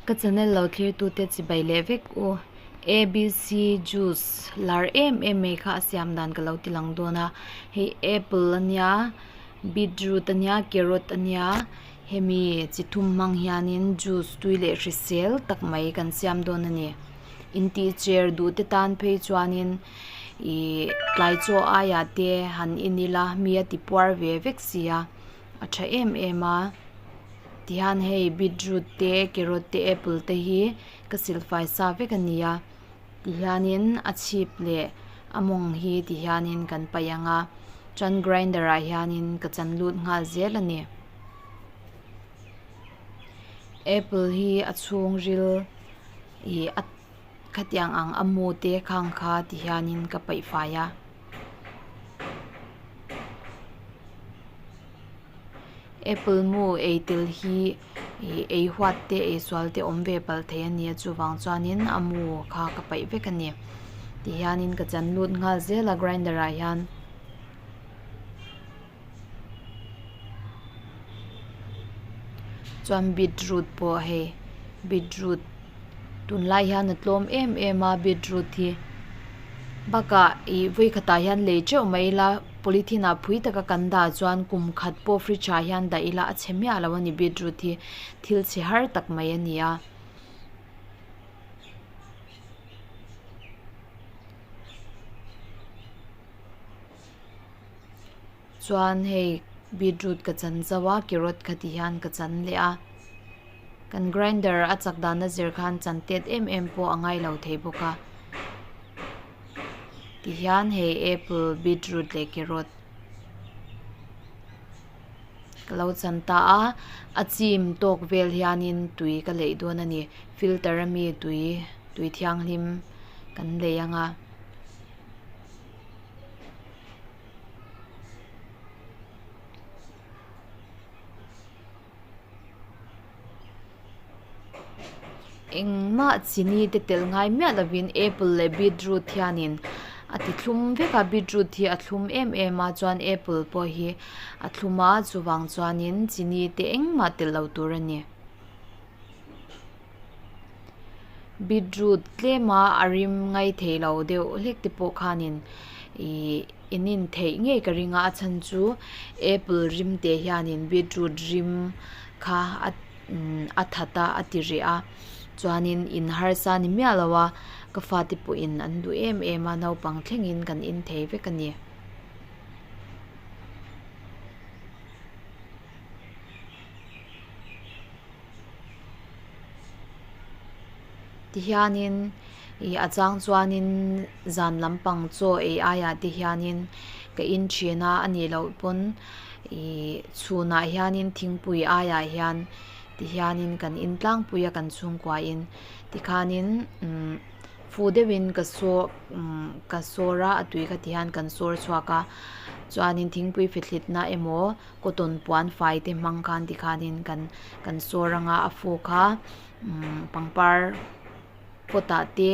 Ka channel lo thlir tute chibai leh vek u. ABC juice lar em em mai kha a siam dan ka lo ti lang dawn a. Hei apple a nia beetroot a nia carrot a nia hemi chi thum hmang hianin juice tui leh hrisel tak mai kan siam dawn a ni. Intih cher duh te tan phei chuanin ih tlai chaw aiah te han en ila mi a ti puar ve vek sia a tha em em a tihian hei beetroot te carrot te apple te hi ka silfai sa vek a ni a tihianin a chhip leh a mawng hi tihianin kan paih ang a chuan grinder ah hianin ka chan lut nghal zel a ni apple hi a chhungril ih a khatiang ang a mu te khang kha ti hianin ka paih fai a. Apple mu ei tel hi ih ei huat te ei sual te awm ve palh thei a nia chuvang chuanin a mu kha ka paih vek a ni ti hianin ka chan lut nghal zel a grinder ah hian. Chuan beetroot pawh hei beetroot tunlai hian a tlawm em em a beetroot hi bakah ih vawi khatah hian lei teuh mai ila polythene ah phui taka kan dah chuan kum khat pawh fridge ah hian dah ila a chhe miah lo a ni beetroot hi thil chhe har tak mai a ni a. Chuan hei beetroot ka chan zauh a carrot kha ti hian ka chan leh a kan grinder a chak dan a zir khan chan tet em em pawh a ngai lo thei bawk a ti hian hei apple beetroot leh carrot ka lo chan ta a a chim tawk vel hianin tui ka leih dawn a ni filter ami tui tui thianghlim kan lei ang a. Engmah chini te tel ngai miah lovin apple leh beetroot hianin a ti thlum vek a beetroot hi a thlum em em a chuan apple pawh hi a thlum a chuvang chuanin chini te engmah tel lo tur a ni. Beetroot tlema a rim ngai thei lo deuh hlek te pawh khanin ihh in in theih ngei ka ring a a chhan chu apple rim te hianin beetroot rim kha a umm a that a a ti reh a chuanin in harsa ni miah lo a ka fate pawhin an duh em em a naupang thlengin kan in thei vek a ni. Tihianin ih a chang chuanin zan lampang chaw ei aiah te hianin ka in thin a a nih loh pawn ih chhunah hianin thingpui aiah hian tihianin kan in tlangpui a kan chhungkua in tikhanin umm fu deuhin ka saw umm ka sawr a a tui kha tihian kan sawr chhuak a chuanin thingpui fithlit na emaw cotton puan fai te hmang khan tikhanin kan kan sawr anga a fuk a umm pangpar pot ah te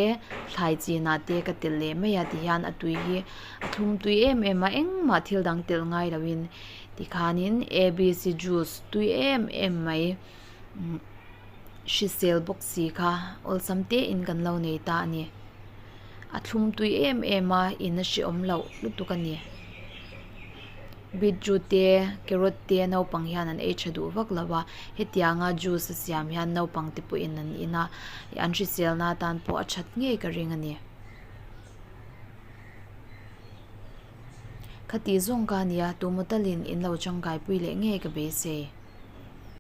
thlai chin ah te ka telh leh mai a tihian a tui hi a thlum tui em em a engmah thil dang telh ngai lo in tikhanin A B C juice tui em em mai umm hrisel bawk si kha awlsam te in kan lo nei ta a ni a thlum tui em em a in a hrehawm loh lutuk a ni. Beetroot te carrot te naupang hian an ei tha duh vak lo a hetianga juice a siam hian naupang te pawhin an in a an hriselna atan pawh a that ngei ka ring a ni. Khati zawng ka nia tumaw talin in lo tangkai pui leh ngei ka beisei.